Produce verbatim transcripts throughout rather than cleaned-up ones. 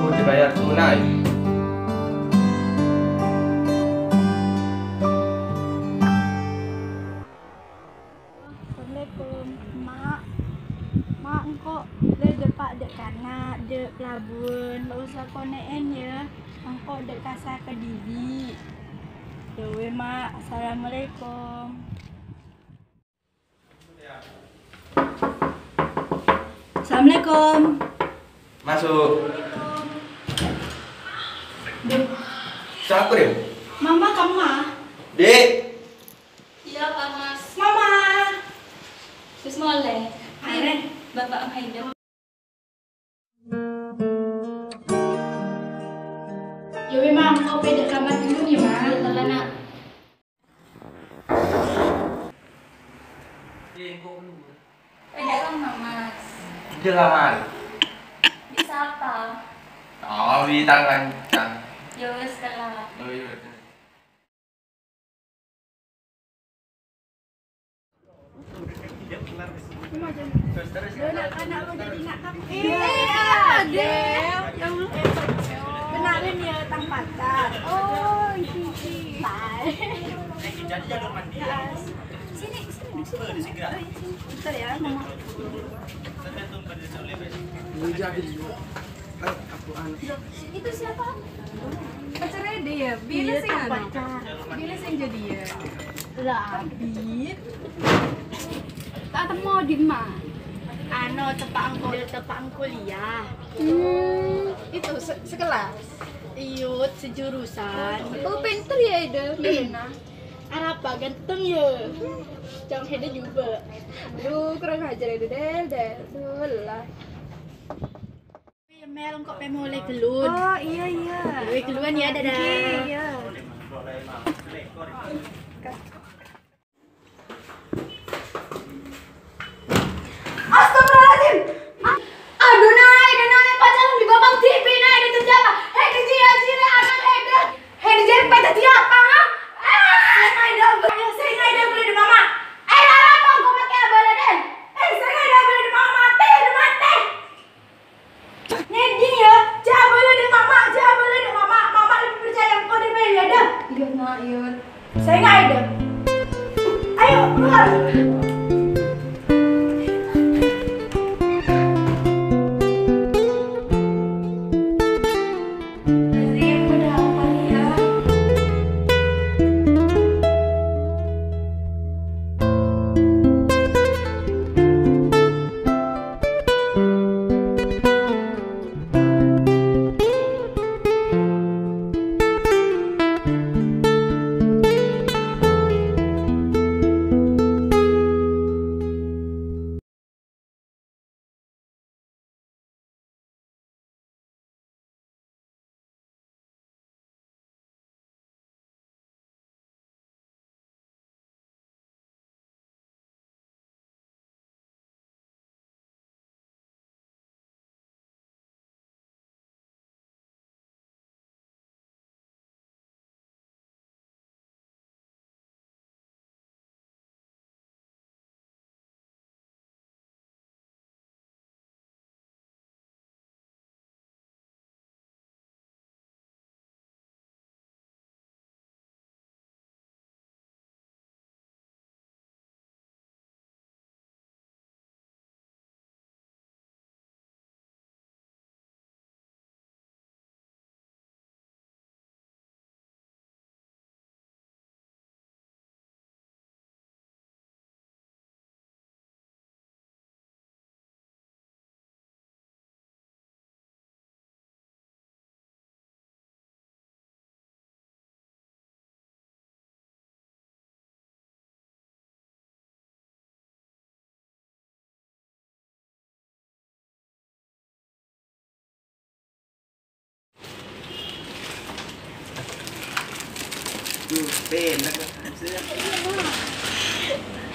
Dibayar tunai. Assalamualaikum, Ma'. Ma', engko' la dâpa' dâ' kana', dâ' pelabuhan, la osa konè'en, yâ. Engko' dâ' kassa Kediri. Yâ wè, Ma'. Assalamualaikum. Assalamualaikum. Masuk. Duh. Siapa, Rin? Mama, kamu, Ma? Dek. Iyâ, Pak Mas. Mama. Terus mulai. Arè. Bapak Haidar. Yâ, memang, engko' pèdâ kamar dulu, yâ, Ma. Iyâ, Nak. Enggak lama, Mas. Udah lama. Bisa apa? Oh, di tangan, tangan. Ya wes, kelak. Oh, iya. Lho, nak, anak lo jadi nak kamu. Iya, Del. Ya Allah. Kenalin ya, tang pacar. Oh, iki, iki. Sini, sini, duduk sini. Bentar ya, Mama. Iya, jadi. Eh, aku anu. Itu siapa? Pacarnya dia, bilâ sing anu. Bilâ sing jadi ya. Lah, Abit. Tak temu di ma? Anu, tepa'an kul-, tepa'an kuliah. Hmm, itu se-, sekelas. Iyut, sejurusan. Oh, pinter ya, Ida. Iya, nah. Arapa ganteng ya? Cong Heda juga. Aduh, kurang ajar ya, Del, Del. Aduh, lah. Iya, Mel, engko' pè molè ghellun. Oh, iya, iya. Molè ghellun ya, dadah. Iya, iya. Astagfirullahaladzim. Aduh, Nay, aduh, Nay, pacaran di babang T V, Nay, ada terjadi apa? Hei, di dia, cire, anak, hei, dah. Hei, di dia, pada dia apa, ha? Eh, saya nggak ada boleh di mama. Eh, lara apa? Gue pakai abal deh. Eh, saya nggak ada boleh di mama, mati, udah mati. Ngèdhing, yâ, jhâ' abâlâ dâ' mama, jhâ' abâlâ dâ' mama. Mama lebih percaya engko' daripada Ida. Iyâ, Nak, iyâ. Sènga' Ida. Ayo, keluar. Lazim, ada apa nih, ya?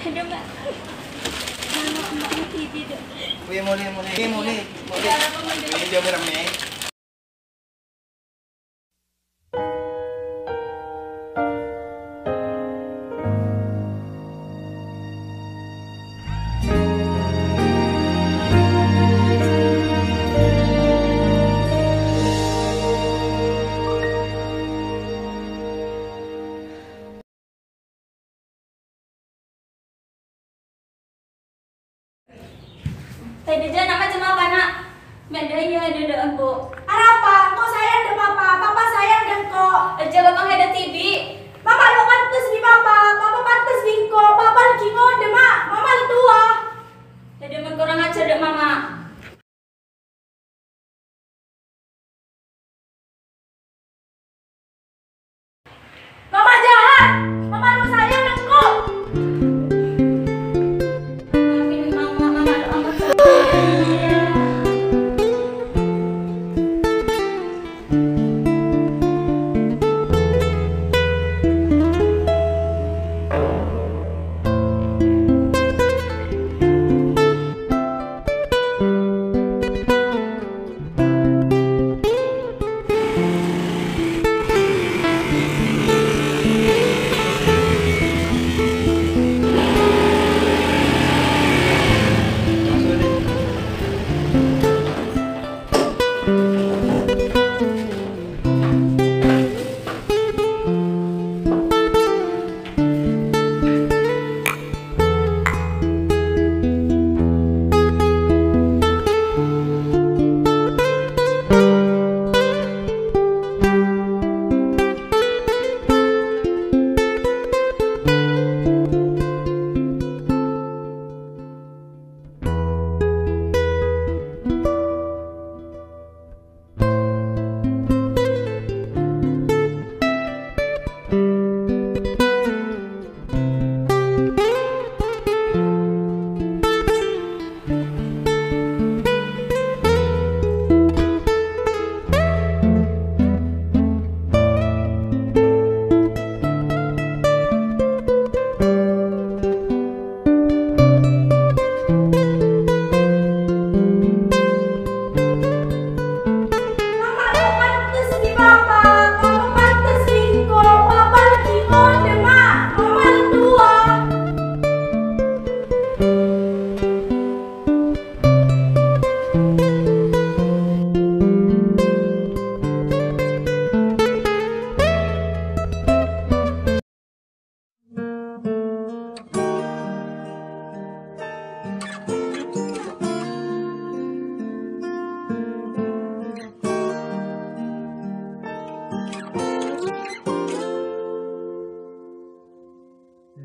Aduh, Mak. Mama, Mama, Bibi, dong. Wih, mulai, mulai, mulai, mulai. Ini jam berapa, Mak? Tadâ' jhâ' na' macem apa, Na'? Mè' dâ' iyâ dâ' dâ' engko'. Arapa? Engko' sayang dâ' Papa, Papa sayang dâ' engko'. Jhâ' Papa ngèdâ dhibi'. Mama lo' pantes bi' Papa, Papa pantes bi' engko'. Papa ghi' ngodâ, Ma'. Mama la towa. Tadâ' men kurang ajar dâ' Mama. Mama jahat! Mama lo' sayang engko'! Maafin Mama, Mama lo' amat salah.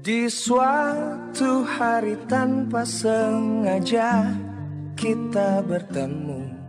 Di suatu hari tanpa sengaja kita bertemu.